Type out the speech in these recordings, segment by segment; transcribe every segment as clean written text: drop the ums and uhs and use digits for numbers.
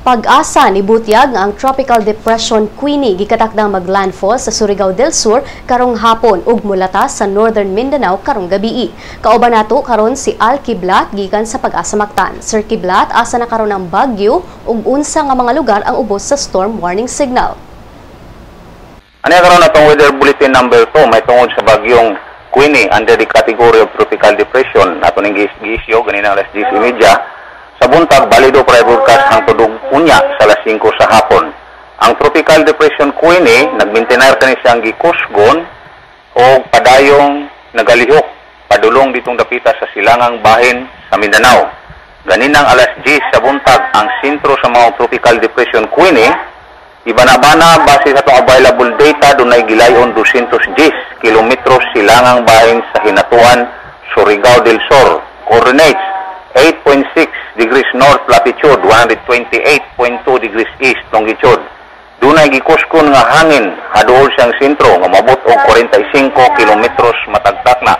PAGASA nibutyag nga ang Tropical Depression Queenie gikatakdang maglandfall sa Surigao del Sur karong hapon ug mulata sa Northern Mindanao karong gabii. Kauban nato karon si Al Kiblat gikan sa PAGASA Mactan. Sir Kiblat, asa na karon ang bagyo ug unsa nga mga lugar ang ubos sa storm warning signal? Ano karon atong weather bulletin number 2 may tungod sa bagyong Queenie under the category of tropical depression ato ning gi-issue ganina alas 10:30 sa buntag, balido para broadcast hangtod unya sa alas 5 sa hapon. Ang tropical depression Queenie nagmintenar kani siyang gikusgon o padayong nagalihok padulong ditong dapita sa silangang bahin sa Mindanao. Ganinang alas 10 sa buntag, ang sentro sa mga tropical depression Queenie ibana-bana base sa atong available data dunay gilayon 210 kilometros silangang bahin sa Hinatuan, Surigao del Sur. Coordinates 8.6 degrees north latitude, 128.2 degrees east longitude. Dunay gikuskon nga hangin haduol siyang sentro nga mabot og 45 kilometros matag takna.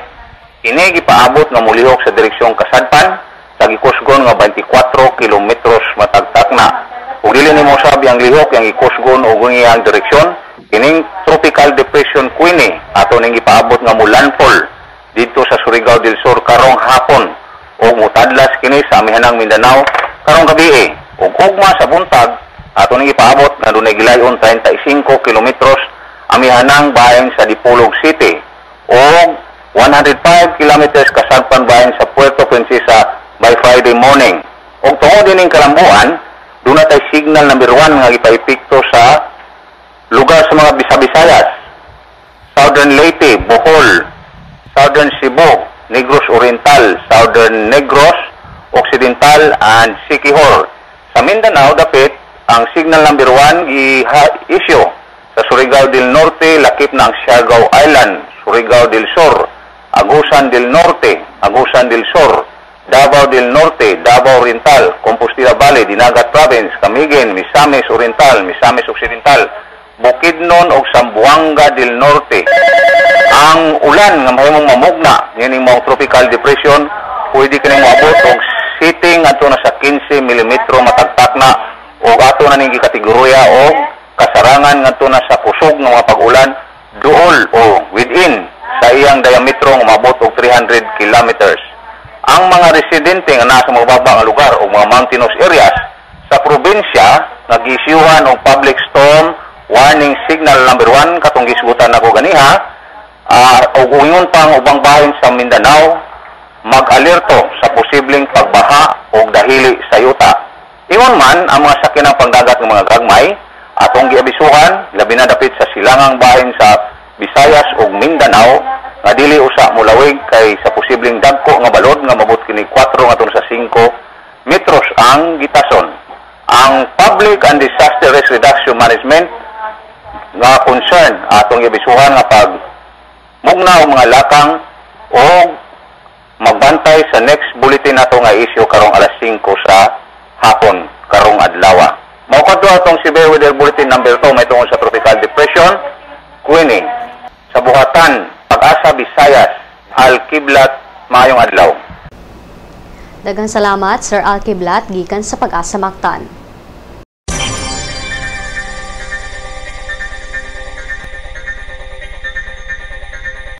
Kini gipaabot nga mulihok sa direksyon kasadpan sa gikusgon nga 24 kilometros matag takna. Ug dili nimo sabi ang lihok yang gikusgon og iyang direksyon, kining tropical depression Queenie ato ning gipaabot nga mulandfall didto sa Surigao del Sur karong hapon o mutadlas kini sa amihanang Mindanao karong gabii. Ug ugma sa buntag ato ning ipaabot nga dunay gilayon 35 kilometros amihanang bahin sa Dipolog City o 105 kilometers kasadpan bahin sa Puerto Princesa by Friday morning. Ug tungod dining kalambuan, duna tay signal number 1 nga gipaepekto sa lugar sa mga Bisabisayas, Southern Leyte, Bohol, Southern Cebu, Negros Oriental, Southern Negros, Occidental, and Siquijor. Sa Mindanao, dapit, ang signal number 1 gi-issue sa Surigao del Norte, lakip na ang Siargao Island, Surigao del Sur, Agusan del Norte, Agusan del Sur, Davao del Norte, Davao Oriental, Compostela Valley, Dinagat Province, Camiguin, Misamis Oriental, Misamis Occidental, Bukidnon ug Zamboanga del Norte. Ang ulan nga mahimong mamugna niining mao tropical depression pwede kini moabot og sitting adto na sa 15 mm matag takna ug ato na ning gikategorya og kasarangan ngadto na sa kusog nga mga pag-ulan duol o within sa iyang diametro nga moabot og 300 kilometers. Ang mga residente nga nasa mababa nga lugar o mga mountainous areas sa probinsya nga giisyuhan og public storm warning signal number 1 katong gisgutan nako ganiha, ug ingon pa ang ubang bahin sa Mindanao mag-alerto sa posibleng pagbaha o dahili sa yuta. Ingon man ang mga sakinang pangdagat ng mga gagmay atong giabisuhan labi na dapit sa silangang bahin sa Visayas ug Mindanao nga dili usa mulawig kay sa posibleng dagko nga balod nga mabot kini 4 ngadto sa 5 metros ang gitason. Ang Public and Disaster Risk Reduction Management nga concern atong giabisuhan nga pag mugna og mga lakang o magbantay sa next bulletin nato nga issue karong alas 5 sa hapon karong adlaw. Mao kadto atong severe weather bulletin number 2 may tungod sa tropical depression Queenie. Sa buhatan PAGASA Visayas, Al Kiblat, maayong adlaw. Daghang salamat, Sir Al Kiblat gikan sa PAGASA Mactan.